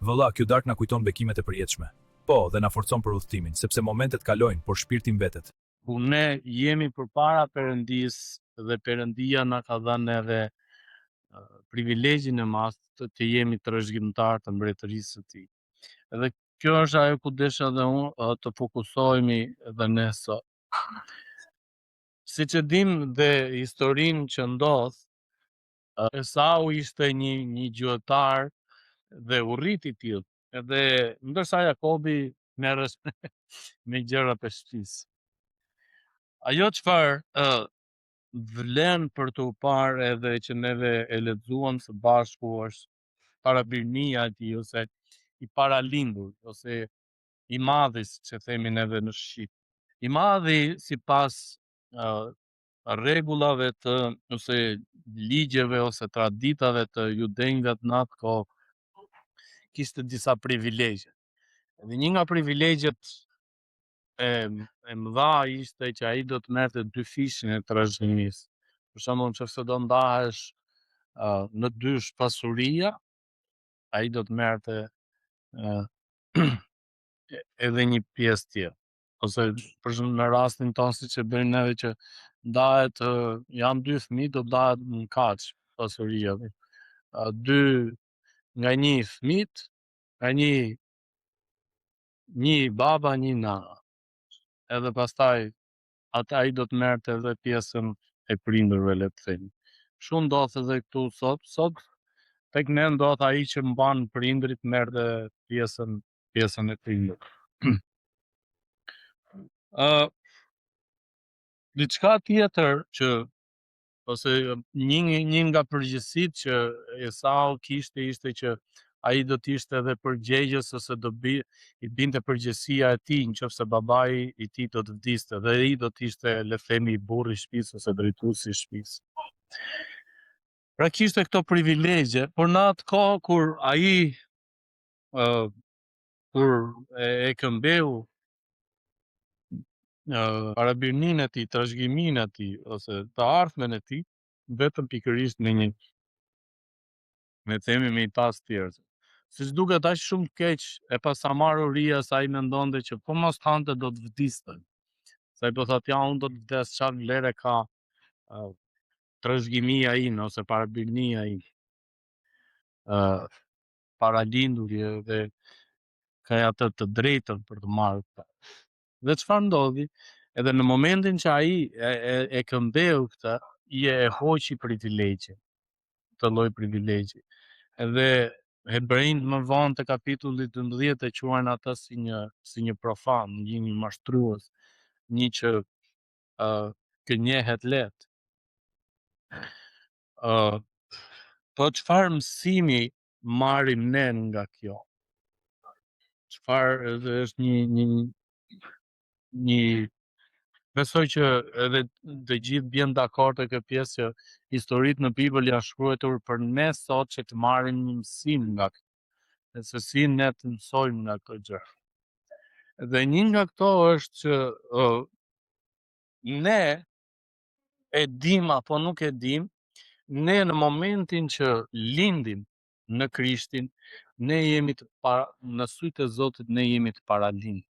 Vëlla, kjo darkë na kujton bekimet e përjetshme. Po, dhe na forcon për udhëtimin, sepse momentet kalojnë, por shpirti mbetet. Ku ne jemi përpara Perëndisë dhe Perëndia na ka dhënë neve privilegjin e madh të, të jemi trashëgimtarë të mbretërisë së tij. Edhe kjo është ajo ku desha dhe unë të fokusohemi edhe ne sot. Siç e dim dhe historinë që ndodh, Esau ishte një një gjuetar dhe u rrit i tillë. Edhe ndërsa Jakobi merresh me, me gjërat e shtëpisë. Ajo çfarë ë vlen për t'u parë edhe që neve e lexuam së bashku është parabirnia e tij ose i paralindur ose i madhi siç e themi neve në shqip. I madhi sipas uh, rregullave të ose ligjeve ose traditave të judenjve në atë kohë kishte disa privilegje. Dhe një nga privilegjet e, e mëdha ishte që ai do të merrte dyfishin e trashëgimisë. Për shembull, nëse do ndahesh uh, në dysh pasuria, ai do të merrte uh, edhe një pjesë tjetër. Ose për shembull në rastin tonë siç e bëjmë neve që ndahet janë dy fëmijë do ndahet në kaq pasuria. Dy nga një fëmijët, nga një një baba, një nana. Edhe pastaj atë ai do të merrte edhe pjesën e prindërve, le të themi. Kështu ndodh edhe këtu sot, sot tek ne ndodh ai që mban prindërit merr dhe pjesën pjesën e prindërve. Ë uh, diçka tjetër që ose një një nga përgjegjësitë që Esau kishte ishte që ai do të ishte edhe përgjegjës ose do bi, i binte përgjegjësia e tij nëse babai i tij do të vdiste dhe ai do të ishte le të themi burri i shtëpisë ose drejtuesi i shtëpisë. Pra kishte këto privilegje, por në atë kohë kur ai uh, kur e, e këmbeu uh, parabirninë e tij, trashëgiminë e tij ose të ardhmen e tij, vetëm pikërisht me një me themi me një tas thjerrëze. Siç duket aq shumë keq e paska marrë uria sa ai mendonte që po mos hante do të vdiste. Sa i po thotë ja unë do të vdes, çfarë vlere ka uh, trashëgimia ime ose parabirnia ime. Uh, paralinduri dhe ka atë të drejtën për të marrë këtë. Dhe çfarë ndodhi? Edhe në momentin që ai e, e, e këmbeu këtë, i e hoqi privilegjin, këtë lloj privilegji. Edhe hebrejt më vonë të kapitullit 12 e quajnë atë si një si një profan, një një mashtrues, një që uh, gënjehet lehtë. Uh, po çfarë mësimi marrim ne nga kjo? Çfarë edhe është një një një besoj që edhe të gjithë bien dakord te kjo pjesë që historitë në Bibël janë shkruar për ne sot që të marrim një mësim nga kjo. Dhe se si ne të mësojmë nga këto gjëra. Dhe një nga këto është që uh, ne e dim apo nuk e dim, ne në momentin që lindim në Krishtin, ne jemi të para, në sytë e Zotit ne jemi të paralindur.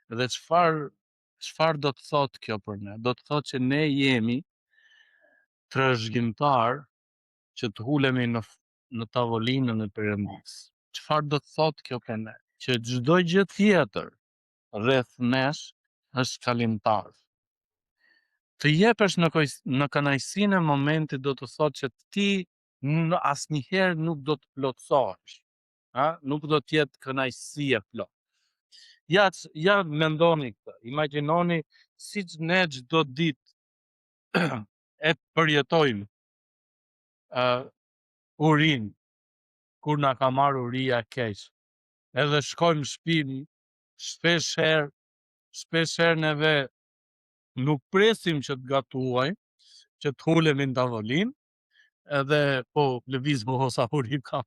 Dhe çfarë çfarë do të thotë kjo për ne? Do të thotë që ne jemi trashëgimtar që të ulemi në në tavolinën e Perëndisë. Çfarë do të thotë kjo për ne? Që çdo gjë tjetër rreth nesh është kalimtar. Të jepesh në, në kënaqësinë e momentit do të thotë që ti në asnjëherë nuk do të plotësohesh. Ha? Nuk do të jetë kënaqësi e plotë. Ja, ja mendoni këtë. Imagjinoni siç ne çdo ditë e përjetojmë uh, urinë kur na ka marrë uria keq. Edhe shkojmë në shtëpi shpesh herë, shpesh herë neve nuk presim që të gatuajmë, që të ulemi në tavolinë, edhe po lëviz po sa uri kam,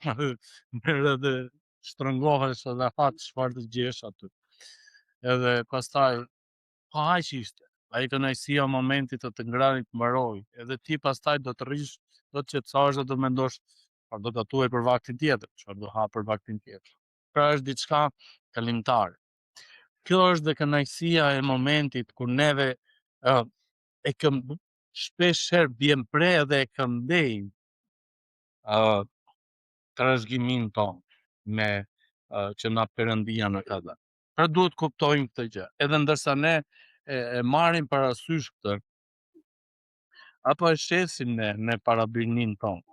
merr edhe shtrëngohesh edhe ha çfarë të gjesh aty. Edhe pastaj, po aq ishte, ai kënaqësia e momentit të të ngrënit mbaroi, edhe ti pastaj do të rrish, do të qetësohesh dhe do mendosh, Çfarë do gatuaj për vaktin tjetër, çfarë do ha për vaktin tjetër. Pra është diçka kalimtare. Kjo është dhe kënaqësia e momentit kur neve uh, e këm shpesh herë bjem pre dhe e këmbejmë uh, trashëgiminë tonë me uh, që na Perëndia na ka dhënë. Pra duhet të kuptojmë këtë gjë. Edhe ndërsa ne e, e marrim parasysh këtë, apo e shesim ne me parabirninë tonë.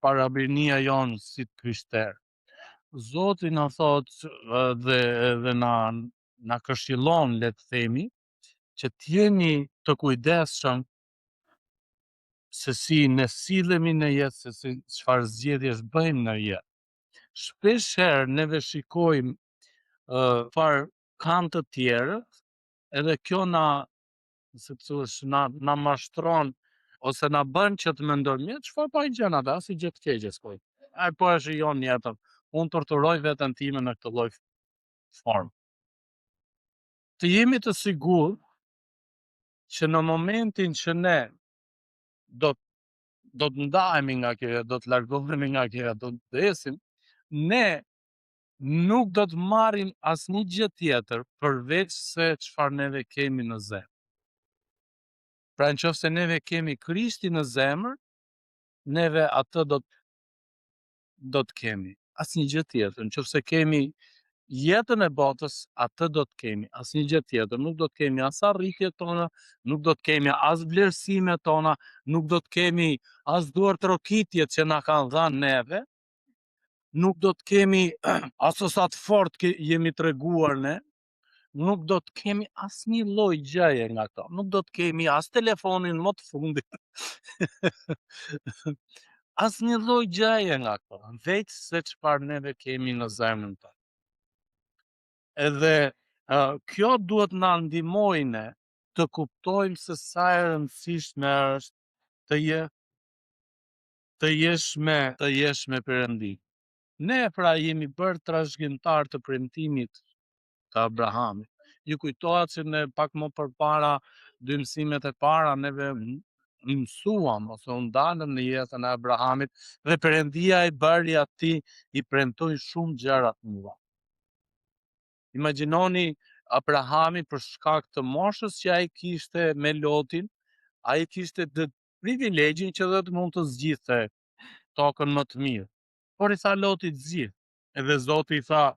Parabirnia jonë si të krishterë. Zoti na thotë dhe dhe na na këshillon le të themi që të jemi të kujdesshëm se si ne sillemi në jetë, se si çfarë zgjedhjesh bëjmë në jetë. Shpesh herë neve shikojmë çfarë kanë të tjerët, edhe kjo na si të thuash, na na mashtron ose na bën që të mendojmë, "Ja çfarë po i gjen ata, asnjë gjë të keqe s'po i. Ai po e shijon jetën. Unë torturoj veten time në këtë lloj forme. Të jemi të sigurt që në momentin që ne do do të ndahemi nga kjo jetë, do të largohemi nga kjo jetë, do të vdesim, ne nuk do të marrim asnjë gjë tjetër përveç se çfarë neve kemi në zemër. Pra në qoftë se neve kemi Krishtin në zemër, neve atë do të do të kemi. Asnjë gjë tjetër. Në qoftë se kemi jetën e botës, atë do të kemi. Asnjë gjë tjetër. Nuk do të kemi as arritjet tona, nuk do të kemi as vlerësimet tona, nuk do të kemi as duartrokitjet që na kanë dhënë neve, nuk do të kemi as sa të fort ke, jemi treguar ne, nuk do të kemi asnjë lloj gjëje nga këto. Nuk do të kemi as telefonin më të fundit. asnjë lloj gjëje nga këto, veç se çfarë neve kemi në zemrën tonë. Edhe uh, kjo duhet na ndihmojë ne të kuptojmë se sa e rëndësishme është të je të jesh me të jesh me Perëndi. Ne pra jemi bërë trashëgimtar të premtimit të Abrahamit. Ju kujtohet që ne pak më përpara dy mësimet e para neve mësuam ose u ndalëm në jetën e Abrahamit dhe Perëndia i bëri atij i premtoi shumë gjëra të mëdha. Imagjinoni Abrahami për shkak të moshës që ai kishte me Lotin, ai kishte të privilegjin që dhe të mund të zgjidhte tokën më të mirë. Por i tha Lotit zgjidh. Edhe Zoti i tha,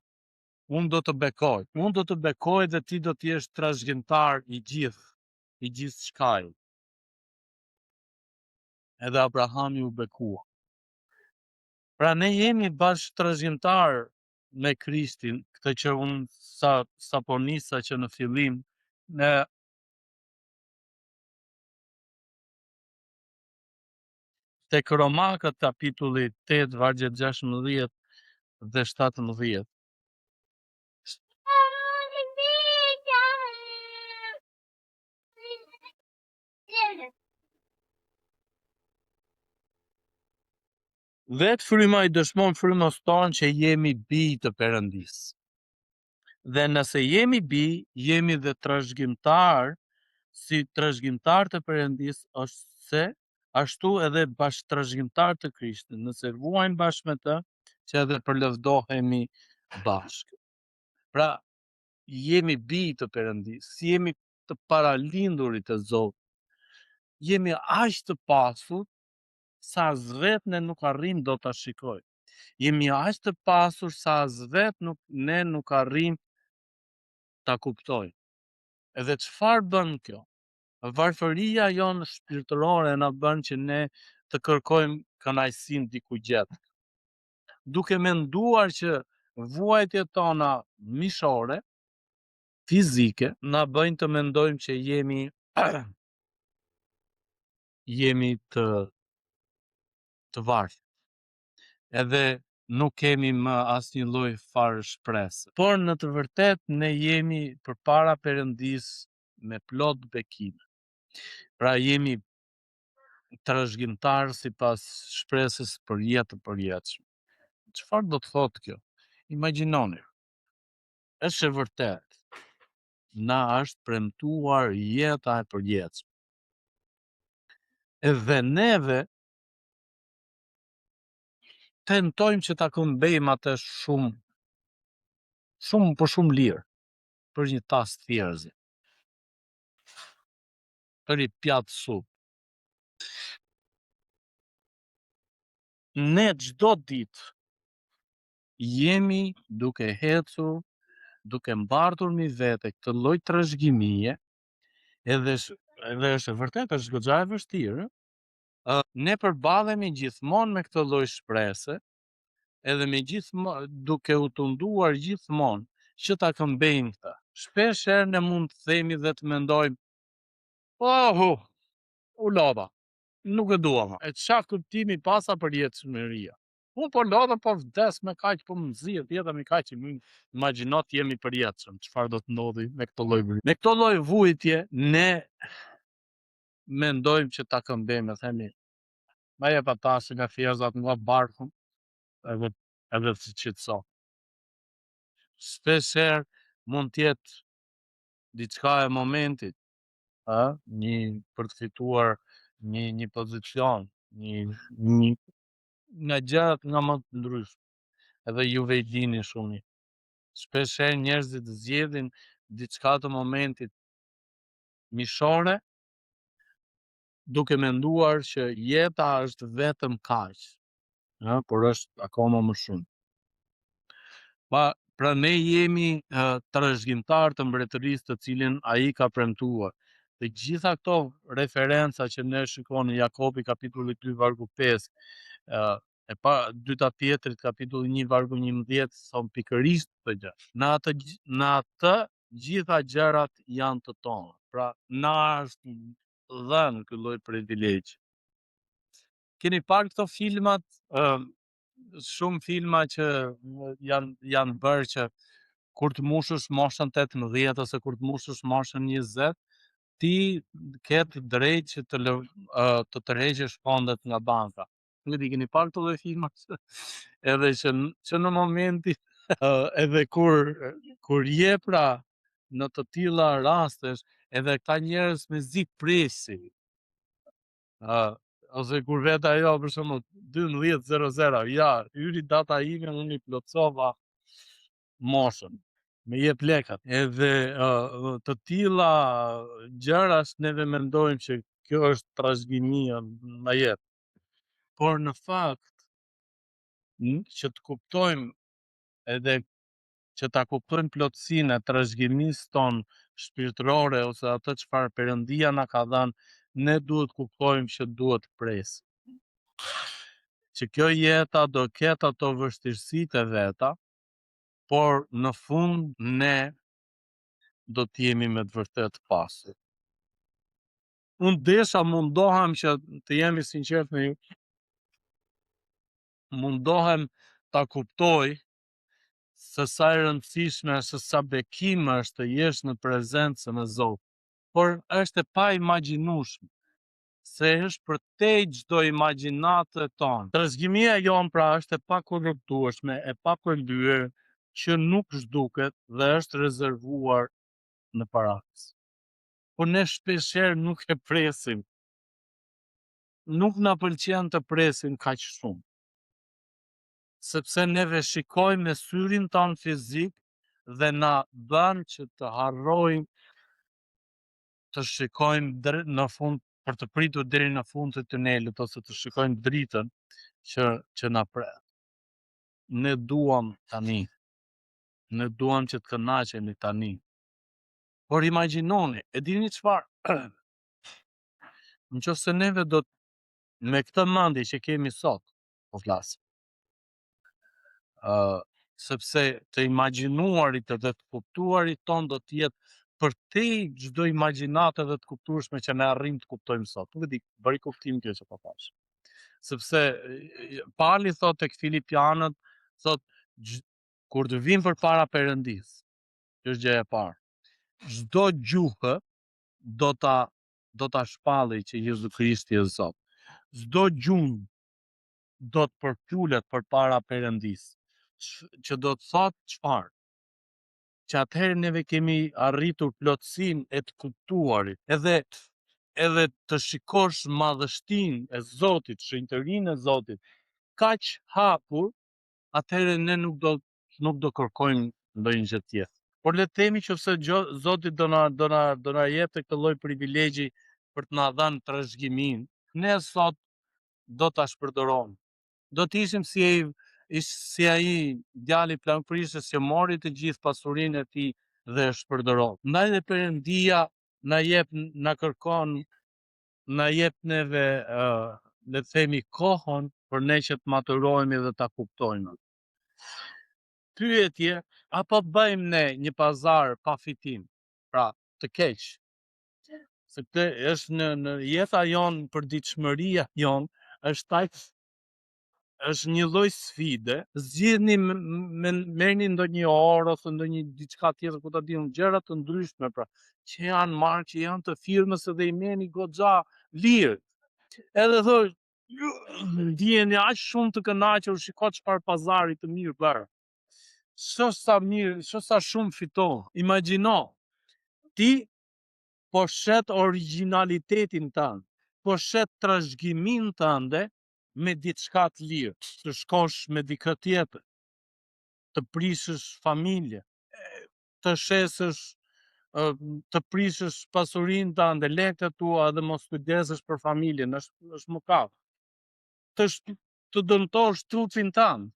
unë do të bekoj. Unë do të bekoj dhe ti do të jesh trashëgimtar i gjithë, i gjithçkaje. Edhe Abrahami u bekua. Pra ne jemi bashkë trashëgimtar me Krishtin, këtë që unë sa, sa po nisa që në fillim, ne Tek Romakët kapitulli 8 vargjet 16 dhe 17. Vetë fryma i dëshmon frymës tonë që jemi bij të Perëndisë. Dhe nëse jemi bij, jemi dhe trashëgimtar, si trashëgimtar të Perëndisë ose ashtu edhe bashkëtrashëgimtar të Krishtit, nëse vuajmë bashkë me të, që edhe përlëvdohemi bashkë. Pra, jemi bij të Perëndisë, jemi të paralindurit e Zotit. Jemi aq të pasur sa as vetë ne nuk arrijmë dot ta shikojmë. Jemi aq të pasur sa as vetë nuk ne nuk arrijmë ta kuptojmë. Edhe çfarë bën kjo? Varfëria jonë shpirtërore na bën që ne të kërkojmë kënaqësinë diku gjetkë. Duke menduar që vuajtjet tona mishore, fizike, na bëjnë të mendojmë që jemi jemi të të varfër. Edhe nuk kemi më asnjë lloj farë shprese. Por në të vërtetë ne jemi përpara Perëndisë me plot bekime. Pra jemi trashëgimtar sipas shpresës për jetë të përjetshme. Çfarë do të thotë kjo? Imagjinoni. Është e vërtetë. Na është premtuar jeta e përjetshme. Edhe neve. Tentojmë që ta këmbejmë atë shumë, shumë po shumë lirë për një tas thjerrëze. Për një pjatë supë. Ne çdo ditë jemi duke ecur, duke mbartur mbi vete këtë lloj trashëgimie, edhe edhe është e vërtetë, është goxha e vështirë. Ë ne përballemi gjithmonë me këtë lloj shprese, edhe me gjithmonë duke u tunduar gjithmonë që ta këmbejmë këtë. Shpesh herë ne mund të themi dhe të mendojmë, "Oh, u lodha, nuk e dua më. E ça kuptimi paska përjetshmëria. Unë po lodhem, po vdes me kaq, po më nxihet jeta me kaq, imagjino të jemi përjetshëm, çfarë do të ndodhi me këtë lloj Me këtë lloj vujtje ne mendojmë që ta këmbejmë, themi, ma jep ata se nga thjerrëzat nga barku, edhe edhe të qetëso. Shpesh herë mund të jetë diçka e momentit, ë, një për të fituar një një pozicion, një një nga gjërat nga më të ndryshme. Edhe juve i dini shumë mirë. Shpesh herë njerëzit zgjedhin diçka të momentit mishore, duke menduar që jeta është vetëm kaq, ë, por është akoma më shumë. Pa, pra ne jemi uh, trashëgimtar të mbretërisë të cilin ai ka premtuar. Të gjitha këto referenca që ne shikoni Jakobi kapitulli 2 vargu 5, uh, e pa dyta Pjetrit kapitulli 1 vargu 11 thonë pikërisht këtë gjë. Në atë në atë gjitha gjërat janë të tona. Pra na është dhënë ky lloj privilegji. Keni parë këto filmat, ë shumë filma që janë janë bërë që kur të mushësh moshën 18 ose kur të mushësh moshën 20, ti ke të drejtë që të lë, të tërheqësh fondet nga banka. Nuk e di, keni parë këto lloj filma? Edhe që që në momentin edhe kur kur je pra në të tilla rastesh, edhe këta njerëz mezi presin. Ë, ose kur vet ajo për shembull 12:00, ja, hyri data ime, unë i plotësova moshën. Me jep lekët. Edhe uh, të tilla gjërash neve mendojmë që kjo është trashëgimia në jetë. Por në fakt që të kuptojmë edhe që ta kuptojmë plotësinë e trashëgimisë tonë shpirtërore ose atë çfarë Perëndia na ka dhënë, ne duhet të kuptojmë që duhet të presim. Që kjo jeta do ketë ato vështirësitë e veta, por në fund ne do të jemi me të vërtetë të pasur. Unë desha mundohem që të jem i sinqert me ju, mundohem ta kuptoj se sa e rëndësishme se sa bekim është të jesh në prezencën e Zotit. Por është e paimagjinueshme, se është përtej çdo imagjinate tonë. Trashëgimia jonë pra është e pakorruptueshme, e papërlyer, që nuk zhduket dhe është rezervuar në parajsë. Por ne shpeshherë nuk e presim. Nuk na pëlqen të presim kaq shumë. Sepse neve shikojmë me syrin tonë fizik dhe na bën që të harrojmë të shikojmë në fund për të pritur deri në fund të tunelit ose të shikojmë dritën që që na pret. Ne duam tani. Ne duam që të kënaqemi tani. Por imagjinoni, e dini çfarë? Në qoftë se neve do me këtë mendje që kemi sot, po flas. Ë, uh, sepse të imagjinuarit dhe të kuptuarit tonë do të jetë përtej çdo imagjinate dhe të kuptueshme që ne arrijmë të kuptojmë sot. Nuk e di, bëri kuptim kjo që po thash. Sepse Pali thotë tek Filipianët, thotë kur të vijmë përpara Perëndisë, kjo është gjëja e parë. Çdo gjuhë do ta do ta shpalli që Jezu Krishti është Zot. Çdo gjuhë do të përkulet përpara Perëndisë, që do të thotë çfarë? Që atëherë neve kemi arritur plotësinë e të kuptuarit, edhe edhe të shikosh madhështinë e Zotit, shenjtërinë e Zotit, kaq hapur, atëherë ne nuk do nuk do kërkojmë ndonjë gjë tjetër. Por le të themi që se Zoti do na do na do na jepte këtë lloj privilegji për të na dhënë trashëgiminë, ne sot do ta shpërdoronim. Do të ishim si ai ish si ai djali plangprishës që mori të gjithë pasurinë e tij dhe e shpërdoroi. Ndaj dhe Perëndia na jep na kërkon na jep neve uh, le të themi kohën për ne që të maturohemi dhe ta kuptojmë. Pyetje, a po bëjmë ne një pazar pa fitim? Pra, të keq. Se këtë është në në jeta jonë, përditshmëria jonë, është aq është një lloj sfide. Zgjidhni me merrni ndonjë orë ose ndonjë diçka tjetër, ku ta di unë, gjëra të ndryshme pra, që janë marrë, që janë të firmës edhe i merrni goxha lirë. Edhe thoj, ndiheni aq shumë të kënaqur, shiko çfarë pazari të mirë bërë. Shoh sa mirë, shoh sa shumë fiton. Imagjino, ti po shet origjinalitetin tënd, po shet trashëgiminë tënde me diçka të lirë, të shkosh me dikë tjetër, të prishësh familje, të shesësh të prishësh pasurinë tënde, lekët e tua dhe mos kujdesesh për familjen, është është mëkat. Të të dëmtosh trupin tënd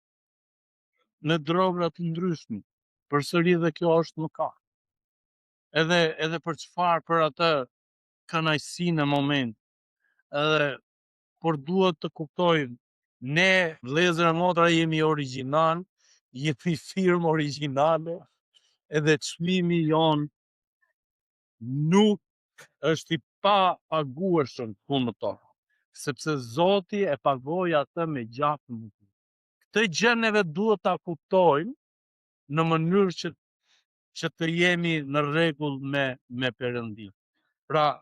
në drogra të ndryshme. Përsëri dhe kjo është mëkat. Edhe edhe për çfarë për atë kënaqësinë e momentit. Edhe por duhet të kuptojmë ne vëllezër e motra jemi origjinal, jemi firmë origjinale, edhe çmimi jonë nuk është i papagueshëm këtu në tokë, sepse Zoti e pagoi atë me gjakun e tij. Këtë gjë neve duhet ta kuptojmë në mënyrë që që të jemi në rregull me me Perëndinë. Pra,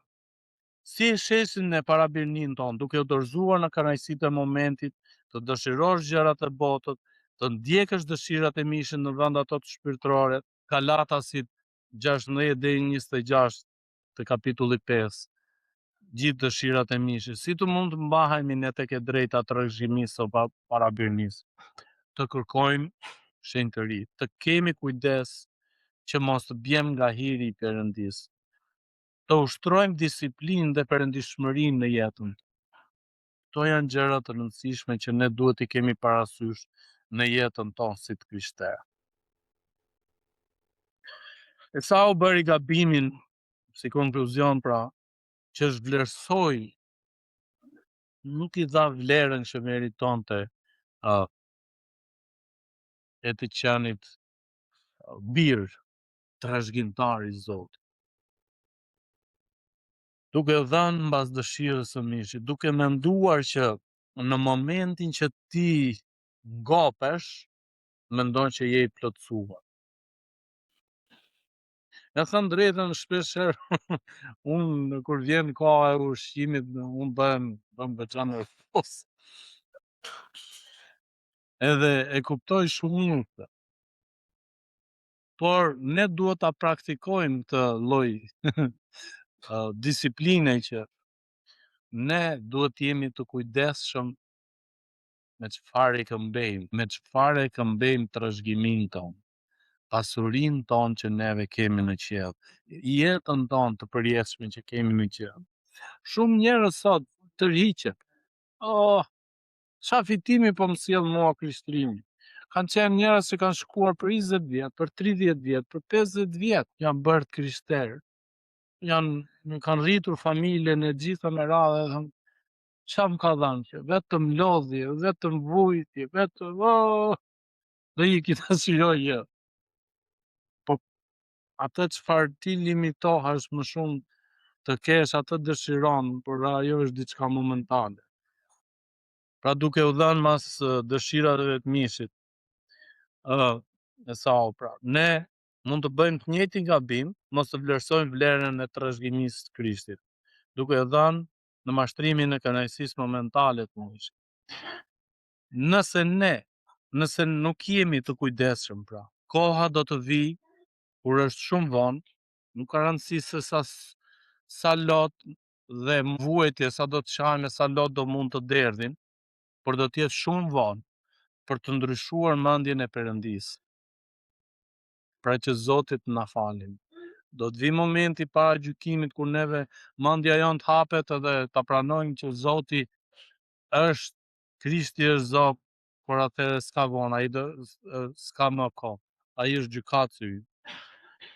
si e shesim ne parabirninë tonë, duke u dorëzuar në kënaqësitë e momentit, të dëshirosh gjërat e botës, të ndjekësh dëshirat e mishit në vend ato të shpirtërore, Galatasit 16 deri 26 të kapitullit 5. Gjithë dëshirat e mishit. Si të mund të mbahemi ne tek e drejta e trashëgimisë së parabirnisë? Të kërkojmë shenjtëri, të kemi kujdes që mos të bjem nga hiri i Perëndisë. Të ushtrojmë disiplinë dhe perëndishmërinë në jetën. Këto janë gjëra të rëndësishme që ne duhet t'i kemi parasysh në jetën tonë si të krishterë. Esau bëri gabimin, si konkluzion pra, që zhvlerësoi, nuk i dha vlerën që meritonte uh, e të qenit bir trashëgimtar i Zotit. Duke dhënë mbas dëshirës së mishit, duke menduar që në momentin që ti ngopesh, mendon që je i plotësuar. Me thënë drejtën, shpesh herë, unë kur vjen koha e ushqimit, unë bëhem, bëhem goxha nervoz. Edhe e kuptoj shumë mirë këtë. Por ne duhet ta praktikojmë këtë lloj disipline që ne duhet të jemi të kujdesshëm me çfarë e këmbejmë, me çfarë e këmbejmë trashëgiminë tonë, pasurinë tonë që neve kemi në qiell, jetën tonë të përjetshme që kemi në qiell. Shumë njerëz sot tërhiqen. Oh, ça fitimi po më sjell mua krishtrimi? Kanë qenë njerëz që kanë shkuar për 20 vjet, për 30 vjet, për 50 vjet, janë bërë të krishterë. Janë kanë rritur familjen e gjitha me radhë dhe thonë, ça më ka dhënë kjo? Vetëm lodhje, vetëm vujtje, vetëm oh, do iki ta shijoj gjë. Po atë çfarë ti limitohesh më shumë të kesh atë dëshiron, por ajo është diçka momentale. Pra duke u dhënë mas dëshirave të mishit. Ë, Esau pra. Ne mund të bëjmë të njëjtin gabim, mos të vlerësojmë vlerën e trashëgimisë së Krishtit, duke u dhënë në mashtrimin e kënaqësisë momentale të mishit. Nëse ne, nëse nuk jemi të kujdesshëm pra, koha do të vijë kur është shumë vonë, nuk ka rëndësi se sa sa lot dhe vuajtje, sa do të qajmë, sa lot do mund të derdhim. Por do të jetë shumë vonë për të ndryshuar mendjen e Perëndisë. Pra që Zoti të na falin. Do të vijë momenti para gjykimit kur neve mendja jonë të hapet edhe ta pranojmë që Zoti është Krishti është Zot, por atëherë s'ka vonë, ai do s'ka më kohë. Ai është gjykatësi ynë.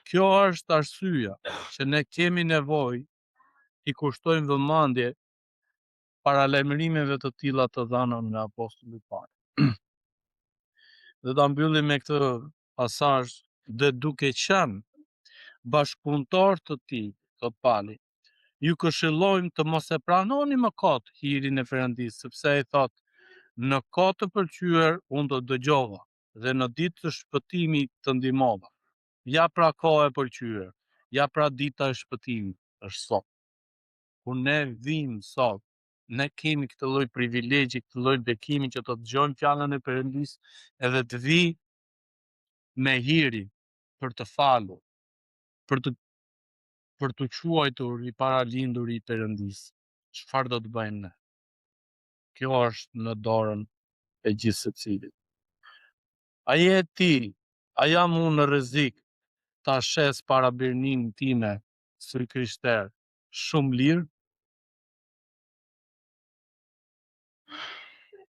Kjo është arsyeja që ne kemi nevojë t'i kushtojmë vëmendje paralajmërimeve të tilla të dhëna nga apostulli Paul. Dhe ta mbyllim me këtë pasazh dhe duke qenë bashkëpunëtor të tij, thot Pali, ju këshillojmë të mos e pranoni më kot hirin e Perëndisë, sepse ai thot, në kohë të pëlqyer unë të dëgjova dhe në ditë të shpëtimit të ndihmova. Ja pra koha e pëlqyer, ja pra dita e shpëtimit, është sot. Kur ne vim sot, ne kemi këtë lloj privilegji, këtë lloj bekimi që të dëgjojmë fjalën e Perëndisë edhe të vi me hirin për të falur, për të për të quajtur i paralinduri i Perëndisë. Çfarë do të bëjmë ne? Kjo është në dorën e gjithë secilit. A je ti, a jam unë në rrezik ta shes parabirnin time si krishter shumë lirë?